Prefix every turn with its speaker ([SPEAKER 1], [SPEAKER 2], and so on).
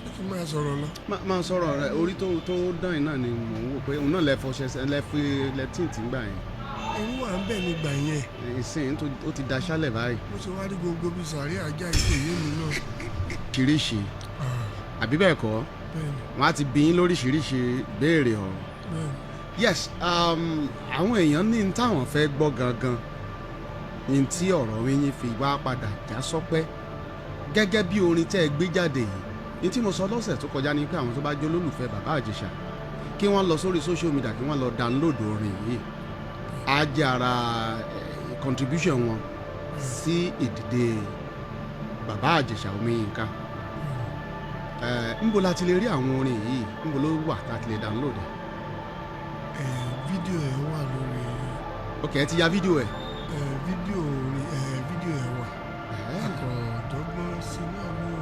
[SPEAKER 1] Kí n máa sọ̀rọ̀ lọ.
[SPEAKER 2] Máa sọ̀rọ̀ rẹ. Orí tó dán yìí náà ni mò ń wò pé òun náà lẹ fọṣẹ lẹ fi lẹ tíǹtì gbà yẹn.
[SPEAKER 1] Irú wà ń bẹ̀ nígbà yẹn.
[SPEAKER 2] Ìsìn tó ó ti daṣálẹ̀ báyìí.
[SPEAKER 1] Mo ṣe wá rí gbogbo bí sàárè ajá ìpè yé mi náà.
[SPEAKER 2] Kìrìṣì.
[SPEAKER 1] Ah,
[SPEAKER 2] àbí bẹ́ẹ̀ kọ́?
[SPEAKER 1] Bẹ́ẹ̀ni.
[SPEAKER 2] Wọ́n á ti bí yín lóríṣiríṣi béèrè ọ̀rọ̀.
[SPEAKER 1] Bẹ́ẹ̀ni.
[SPEAKER 2] Yes, àwọn èèyàn ní ní táwọn fẹ́ gbọ́ gangan ní tí ọ̀rọ̀ yín fi wá padà já sọ́pẹ́ gẹ́gẹ́ bí orin tẹ́ ẹ gbé jáde yìí. Ní tí mo sọ lọ́sẹ̀ tó kọjá ni pé àwọn tó bá jẹ́ olólùfẹ́ Bàbá Ìjẹ̀ṣà, kí wọ́n lọ sórí social media, kí wọ́n lọ download orin yìí. Á jẹ́ ara contribution wọn sí ìdìde Bàbá Ìjẹ̀ṣà Omiyinka. Ńbo la ti lè rí àwọn orin yìí? Ńbo ló wà tá a ti lè download ẹ̀?
[SPEAKER 1] Ẹ fídíò ẹ̀ wà lórí.
[SPEAKER 2] Ok, ẹ ti ya fídíò ẹ̀?
[SPEAKER 1] Ẹ fídíò orin, ẹ fídíò ẹ̀ wà. Akọ̀dọ́gbọ́n sí náà ní o.